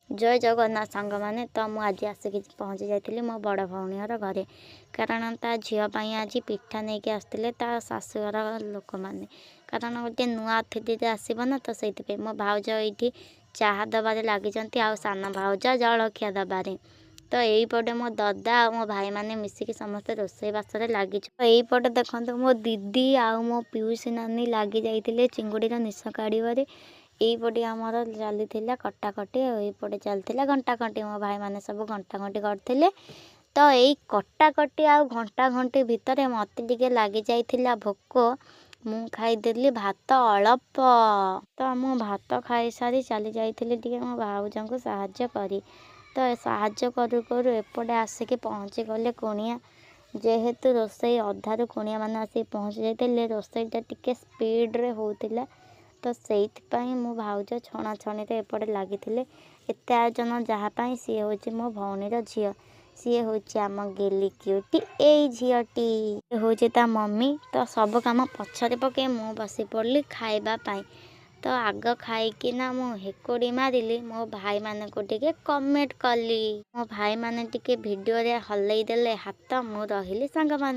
ଜୟ ଜଗନ୍ନାଥ ସାଙ୍ଗମାନେ। ତ ମୁଁ ଆଜି ଆସିକି ପହଞ୍ଚି ଯାଇଥିଲି ମୋ ବଡ଼ ଭଉଣୀ ଘର ଘରେ, କାରଣ ତା ଝିଅ ପାଇଁ ଆଜି ପିଠା ନେଇକି ଆସିଥିଲେ ତା ଶାଶୁଘର ଲୋକମାନେ, କାରଣ ଗୋଟେ ନୂଆ ଅତିଥିଟେ ଆସିବ ନା, ତ ସେଇଥିପାଇଁ। ମୋ ଭାଉଜ ଏଇଠି ଚାହା ଦେବାରେ ଲାଗିଛନ୍ତି ଆଉ ସାନ ଭାଉଜ ଜଳଖିଆ ଦେବାରେ। ତ ଏଇପଟେ ମୋ ଦଦା ଆଉ ମୋ ଭାଇମାନେ ମିଶିକି ସମସ୍ତେ ରୋଷେଇବାସରେ ଲାଗିଛୁ। ଏଇପଟେ ଦେଖନ୍ତୁ, ମୋ ଦିଦି ଆଉ ମୋ ପିଉସୀ ନାନୀ ଲାଗି ଯାଇଥିଲେ ଚିଙ୍ଗୁଡ଼ିର ନିଶ କାଢ଼ିବାରେ। ଏଇପଟେ ଆମର ଚାଲିଥିଲା କଟାକଟି ଆଉ ଏଇପଟେ ଚାଲିଥିଲା ଘଣ୍ଟା ଘଣ୍ଟି। ମୋ ଭାଇମାନେ ସବୁ ଘଣ୍ଟା ଘଣ୍ଟି କରିଥିଲେ। ତ ଏଇ କଟାକଟି ଆଉ ଘଣ୍ଟା ଘଣ୍ଟି ଭିତରେ ମୋତେ ଟିକେ ଲାଗିଯାଇଥିଲା ଭୋକ। ମୁଁ ଖାଇଦେଲି ଭାତ ଅଳପ। ତ ମୁଁ ଭାତ ଖାଇସାରି ଚାଲି ଯାଇଥିଲି ଟିକେ ମୋ ଭାଉଜଙ୍କୁ ସାହାଯ୍ୟ କରି। ତ ସାହାଯ୍ୟ କରୁ କରୁ ଏପଟେ ଆସିକି ପହଞ୍ଚିଗଲେ କୁଣିଆ। ଯେହେତୁ ରୋଷେଇ ଅଧାରୁ କୁଣିଆମାନେ ଆସିକି ପହଞ୍ଚି ଯାଇଥିଲେ, ରୋଷେଇଟା ଟିକେ ସ୍ପିଡ଼ରେ ହେଉଥିଲା, ତ ସେଇଥିପାଇଁ ମୋ ଭାଉଜ ଛଣାଛଣିରେ ଏପଟେ ଲାଗିଥିଲେ। ଏତେ ଆୟୋଜନ ଯାହା ପାଇଁ, ସିଏ ହେଉଛି ମୋ ଭଉଣୀର ଝିଅ। ସିଏ ହେଉଛି ଆମ ଗେଲି କ୍ୟୁଟି ଏଇ ଝିଅଟି ହେଉଛି ତା ମମି। ତ ସବୁ କାମ ପଛରେ ପକାଇ ମୁଁ ବସି ପଡ଼ିଲି ଖାଇବା ପାଇଁ। ତ ଆଗ ଖାଇକିନା ମୁଁ ହେକୁଡ଼ି ମାରିଲି, ମୋ ଭାଇମାନଙ୍କୁ ଟିକେ କମେଣ୍ଟ କଲି। ମୋ ଭାଇମାନେ ଟିକେ ଭିଡ଼ିଓରେ ହଲେଇ ଦେଲେ ହାତ, ମୁଁ ରହିଲି ସାଙ୍ଗମାନେ।